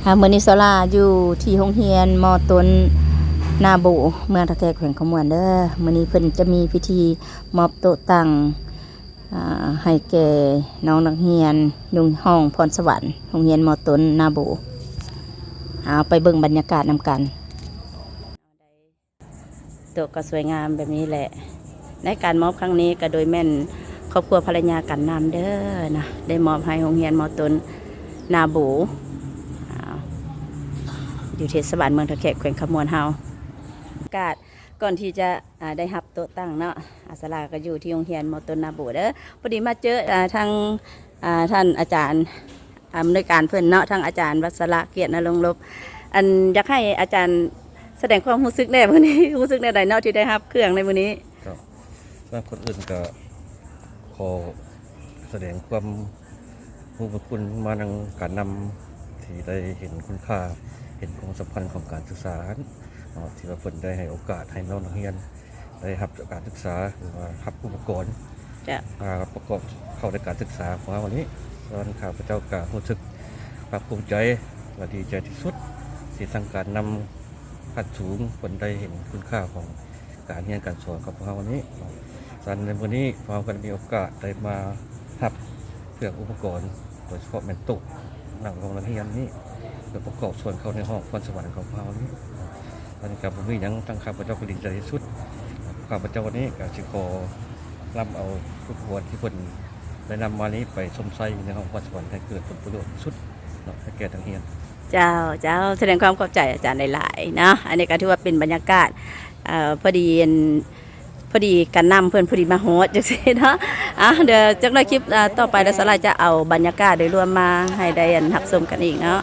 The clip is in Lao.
ອ່າ ມື້ນີ້ສາລາຢູ່ທີ່ໂຮງຮຽນ ມ.ຕົ້ນ ນາໂບ ເມືອງທ່າແຂກ ແຂວງຄຳມ່ວນເດີ. ມື້ນີ້ເພິ່ນຈະມີພິທີມອບໂຕະຕັ່ງ ອ່າ ໃຫ້ແກ່ນ້ອງນັກຮຽນຢູ່ຫ້ອງພອນສະຫວັນ ໂຮງຮຽນ ມ.ຕົ້ນ ນາໂບ. ເອົາ ໄປເບິ່ງບັນຍາກາດນຳກັນ. ໂຕະກໍສວຍງາມແບບນີ້ແຫຼະ. ໃນການມອບຄັ້ງນີ້ກໍໂດຍແມ່ນຄອບຄົວພັນລະຍາກັນນຳເດີເນາະ, ໄດ້ມອບໃຫ້ໂຮງຮຽນ ມ.ຕົ້ນ ນາໂບ ອ່າ ຢູ່ເທດສະບານເມືອງທ່າແຂກ ແຂວງຄຳມ່ວນເຮົາ. ກາດ ກ່ອນທີ່ຈະ ອ່າ ໄດ້ຮັບໂຕະຕັ່ງເນາະ, ອາ ສາລາກໍຢູ່ທີ່ໂຮງຮຽນ ມ.ຕົ້ນ ນາໂບເດີ. ພໍດີມາເຈີ ອ່າ ທາງ ອ່າ ທ່ານອາຈານ ອຳນວຍການເພິ່ນເນາະ, ທາງອາຈານວັດສະລະ ກຽດນະລົງລົບ. ອັນ ຢາກໃຫ້ອາຈານສະແດງຄວາມຮູ້ສຶກແດ່ມື້ນີ້, ຮູ້ສຶກແນວໃດເນາະ ທີ່ໄດ້ຮັບເຄື່ອງໃນມື້ນີ້? ເຈົ້າ ສຳລັບກ່ອນອື່ນກໍຂໍສະແດງຄວາມຮູ້ບຸນຄຸນມານຳການນຳ ທີ່ໄດ້ເຫັນຄຸນຄ່າ ເຫັນຄວາມສຳຄັນຂອງການສຶກສາເນາະ, ທີ່ວ່າເພິ່ນໄດ້ໃຫ້ໂອກາດໃຫ້ນ້ອງນັກຮຽນ ໄດ້ຮັບການສຶກສາ ຫຼືວ່າຮັບອຸປະກອນ ຈະ ອ່າ ປະກອບເຂົ້າໃນການສຶກສາຂອງເຮົານີ້. ສະນັ້ນ ຂ້າພະເຈົ້າກໍຮູ້ສຶກພາກພູມໃຈ ແລະ ດີໃຈທີ່ສຸດ ທີ່ທາງການນຳຂັ້ນສູງເພິ່ນໄດ້ເຫັນຄຸນຄ່າຂອງການຮຽນການສອນຂອງພວກເຮົານີ້. ສະນັ້ນ ໃນມື້ນີ້ ພວກເຮົາກໍໄດ້ມີໂອກາດໄດ້ມາຮັບ ເຄື່ອງອຸປະກອນ ໂດຍສະເພາະແມ່ນໂຕະນັ່ງຂອງນັກຮຽນນີ້ ເພື່ອປະກອບສ່ວນເຂົ້າໃນຫ້ອງພອນສະຫວັນຂອງພວກເຮົານີ້. ອັນນີ້ກໍບໍ່ມີຫຍັງ, ທາງຂ້າພະເຈົ້າກໍດີໃຈທີ່ສຸດ. ຂ້າພະເຈົ້ານີ້ກໍຊິຂໍນຳເອົາອຸປະກອນທີ່ເພິ່ນໄດ້ນຳມານີ້ໄປຊົມໃຊ້ໃນຫ້ອງພອນສະຫວັນ ໃຫ້ເກີດຜົນປະໂຫຍດທີ່ສຸດເນາະ ໃຫ້ແກ່ນັກຮຽນ. ເຈົ້າ ເຈົ້າ ສະແດງຄວາມຂອບໃຈອາຈານຫຼາຍໆເນາະ. ອັນນີ້ກໍຖືວ່າເປັນບັນຍາກາດ ເອີ່ ພໍດີ ອັນ ພໍດີການນຳເພິ່ນພໍດີມາຮອດຈັ່ງຊີ້ເນາະ. ອ່າ ດຽວຈັກໜ້ອຍຄລິບ ອ່າ ຕໍ່ໄປ ແລ້ວສາລາຈະເອົາບັນຍາກາດໂດຍລວມມາໃຫ້ໄດ້ ອັນ ຮັບຊົມກັນອີກເນາະ.